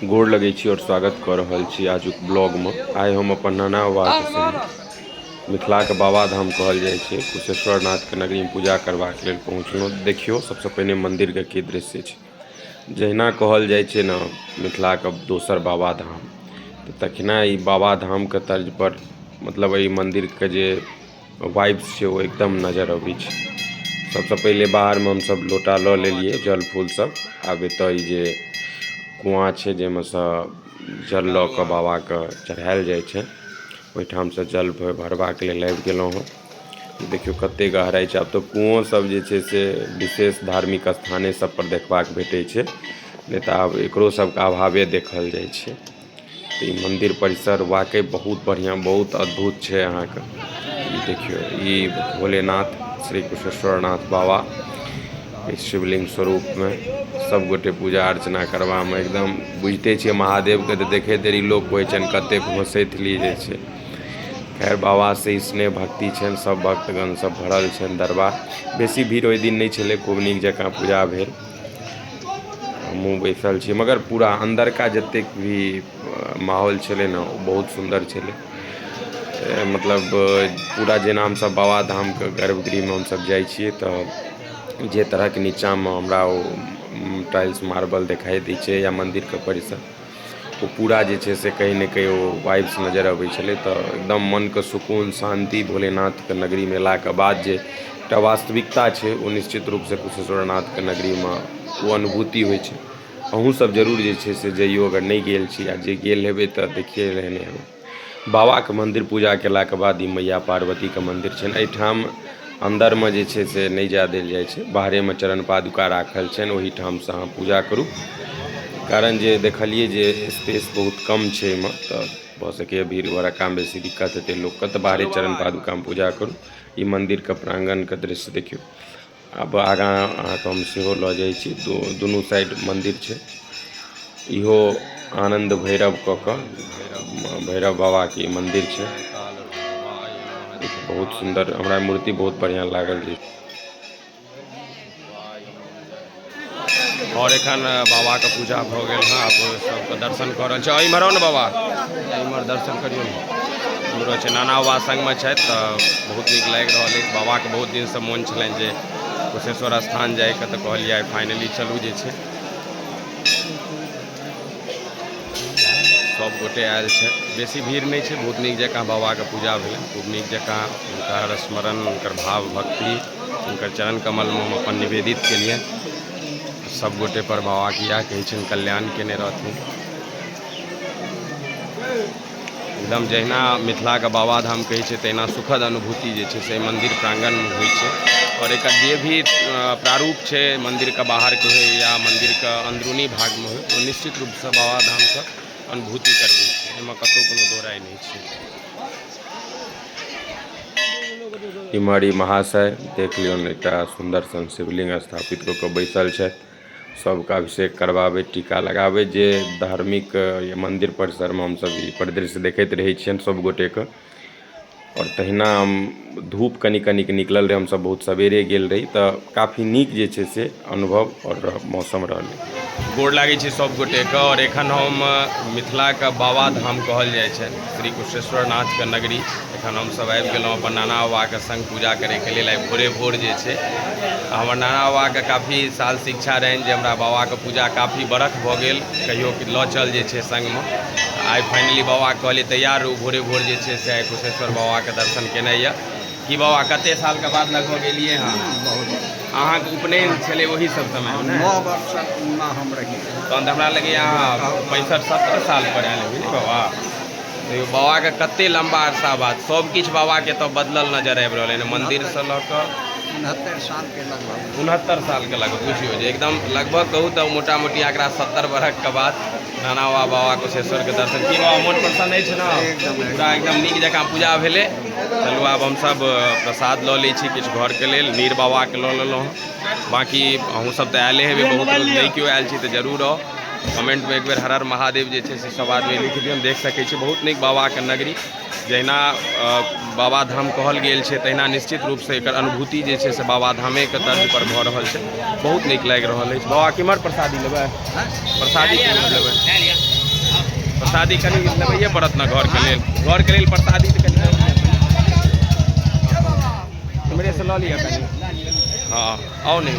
गोर लगै छी आओर स्वागत कऽ रहल छी आजुक ब्लॉगमे। आइ हम अपन नाना बाबाके संग मिथिलाके बाबा धाम कहल जाइ छै कुशेश्वर नाथके नगरीमे पूजा करबाक लेल पहुँचलहुँ। देखियौ सबसँ पहिने मन्दिरके की दृश्य छै। जहिना कहल जाइ छै ने मिथिलाके दोसर बाबा धाम, तऽ तखना ई बाबा धामके तर्जपर मतलब एहि मन्दिरके जे वाइब्स छै ओ एकदम नजर अबै छै। सबसँ पहिले बाहरमे हमसब लोटा लऽ लेलियै जल फूल सब। आब एतऽ ई जे कुआँ छै जाहिमे सँ जल लऽ कऽ बाबाके चढ़ायल जाइ छै, ओहिठामसँ जल भरबाक लेल आबि गेलहुँ हँ। देखियौ कते गहराइ छै। आब तऽ कुओं सब जे छै से विशेष धार्मिक स्थाने सब पर देखबाक भेटै छै, नहि तऽ आब एकरो सबके अभावे देखल जाइ छै। तऽ ई मन्दिर परिसर वाकई बहुत बढ़िआँ, बहुत अद्भुत छै। अहाँके ई देखियौ, ई भोलेनाथ श्री कुशेश्वरनाथ बाबा शिवलिंग स्वरूपमे सब गोटे पूजा अर्चना करबामे एकदम बुझिते छियै। महादेवके तऽ देखैत देरी लोक कहै छनि कतेक हँसैतली जे छै। खैर, बाबा से स्नेह भक्ति छनि, सब भक्तगण सब भरल छनि दरबार। बेसी भीड़ ओहि दिन नहि छलै, खूब नीक जकाँ पूजा भेल। हमहूँ बैसल छी, मगर पूरा अन्दरका जतेक भी माहौल छलै ने ओ बहुत सुन्दर छलै। मतलब पूरा जेना हमसब बाबाधामके गर्भगृहमे हमसब जाइ छियै तऽ जे तरहके नीचाँमे हमरा ओ टाइल्स मार्बल देखाइ दै छै या मन्दिरके परिसर, ओ पूरा जे छै से कहीं ने कहीं ओ वाइब्स नजर अबै छलै। तऽ एकदम मनके सुकून शान्ति भोलेनाथके नगरीमे अयलाके बाद जे एकटा वास्तविकता छै ओ निश्चित रूपसँ कुशेश्वरनाथके नगरीमे ओ अनुभूति होइ छै। अहूँ सब जरूर जे छै से जइयौ अगर नहि गेल छी, आ जे गेल हेबै तऽ देखिए लेने हेबै। बाबाके मन्दिर पूजा केलाके बाद ई मैया पार्वतीके मन्दिर छनि। एहिठाम अन्दरमे जे छै से नहि जाय देल जाइ छै, बाहरेमे चरण पादुका राखल छनि, ओहिठामसँ अहाँ पूजा करू। कारण जे देखलियै जे स्पेस बहुत कम छै एहिमे, तऽ भऽ सकैए भीड़ भड़क्कामे बेसी दिक्कत हेतै लोकके, तऽ बाहरे चरण पादुकामे पूजा करू। ई मन्दिरके प्राङ्गणके दृश्य देखियौ। आब आगाँ अहाँके हम सेहो लऽ जाइ छी। दुनू साइड मन्दिर छै। इहो आनन्द भैरव कऽ कऽ भैरव बाबाके ई मन्दिर छै। बहुत सुन्दर, हमरा मूर्ति बहुत बढ़िआँ लागल जे। और एखन बाबाके पूजा भऽ गेल हँ, आब सबके दर्शन कऽ रहल छै। एम्हर आउ ने बाबा, एम्हर दर्शन करियौ ने। एम्हरो छै, नाना बाबा संगमे छथि, तऽ बहुत नीक लागि रहल अछि। बाबाके बहुत दिनसँ मोन छलनि जे कुशेश्वर स्थान जाइके, तऽ कहलियै आइ फाइनली चलू। जे छै सब गोटे आयल छै, बेसी भीड़ नहि छै। बहुत नीक जकाँ बाबाके पूजा भेलै, खूब नीक जकाँ हुनकर स्मरण, हुनकर भाव भक्ति, हुनकर चरण कमलमे हम अपन निवेदित केलियनि। सब गोटे पर बाबाके इएह कहै छनि कल्याण केने रहथिन। एकदम जहिना मिथिलाके बाबाधाम कहै छै तहिना सुखद अनुभूति जे छै से मन्दिर प्राङ्गणमे होइ छै। आओर एकर जे भी प्रारूप छै, मन्दिरके बाहरके होइ या मन्दिरके अन्दरूनी भागमे होइ, ओ निश्चित रूपसँ बाबाधामके अनुभूति करबै छै। एहिमे कतहु कोनो दोहराइ नहि छै। इम्हर ई महाशय देख लियौन, एकटा सुन्दर सन शिवलिंग स्थापित कऽ कऽ बैसल छथि, सबके अभिषेक करबाबै, टीका लगाबै। जे धार्मिक मन्दिर परिसरमे हमसब ई परिदृश्य देखैत रहै छियनि सब गोटेके। आओर तहिना हम धूप कनि कनिक निकलल रहै, हमसब बहुत सवेरे गेल रही, तऽ काफी नीक जे छै से अनुभव आओर मौसम रहलै। गोर लागै छै सब गोटेके। और एखन हम मिथिलाके बाबा धाम कहल जाइ छै श्री कुशेश्वर नाथके नगरी, एखन हमसब आबि गेलहुँ अपन नाना बाबाके संग पूजा करैके लेल। आइ भोरे भोर जे छै हमर नाना बाबाके काफी साल शिक्षा रहनि जे हमरा बाबाके पूजा काफी बरख भऽ गेल, कहियो लऽ चल जे छै संगमे। आइ फाइनली बाबा कहलियै तैयार रहू, भोरे भोर जे छै से आइ कुशेश्वर बाबाके दर्शन केनाइ यऽ। की बाबा कते सालके बाद लगभग एलियै हँ? अहाँके उपनयन छलै ओही सब समयमे ने? 9 वर्षमे हम रही। तहन तऽ हमरा लगैए अहाँ 65-70 साल पर आयल हेबै ने बाबा? देखियौ बाबाके कते लम्बा अरसा बाद सब किछु बाबाके तऽ बदलल नजर आबि रहल है। मन्दिरसँ लऽ कऽ 69 सालके लगभग, 69 सालके लगभग, बुझियौ जे एकदम लगभग कहू तऽ मोटा मोटी आंकड़ा 70 बरखके बाद नाना बाबा बाबा कुशेश्वरके दर्शन। की बाबा मोन प्रसन्न अछि ने? पूरा एकदम नीक जकाँ पूजा भेलै। चलू आब हमसब प्रसाद लऽ लै छी किछु घरके लेल। नीर बाबाके लऽ लेलहुँ हँ। बाँकी अहूँ सब तऽ आयले हेबै, बहुत लोक नहि केओ आयल छी तऽ जरूर आउ। कमेंटमे एक बेर हर हर महादेव जे छै से सब आदमी लिख दियौ। देख सकै छी बहुत नीक बाबाके नगरी, जहिना बाबाधाम कहल गेल छै तहिना निश्चित रूपसँ एकर अनुभूति जे छै से बाबाधामेके तर्ज पर भऽ रहल छै। बहुत नीक लागि रहल अछि। बाबा केम्हर प्रसादी लेबै? प्रसादी केम्हर लेबै? प्रसादी कनि लेबैए पड़त ने घरके लेल, घरके लेल प्रसादी तऽ कनि हमरेसँ लऽ लिअ कनि। हँ आउ ने।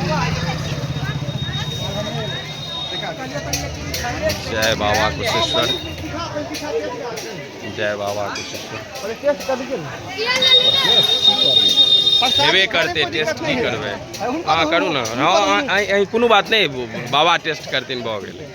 जय बाबा कुशेश्वर, जय बाबा कुशेश्वर। हेबे करतै टेस्ट, की करबै? हँ करू ने। हँ, कोनो बात नहि, बाबा टेस्ट करथिन, भऽ गेलै।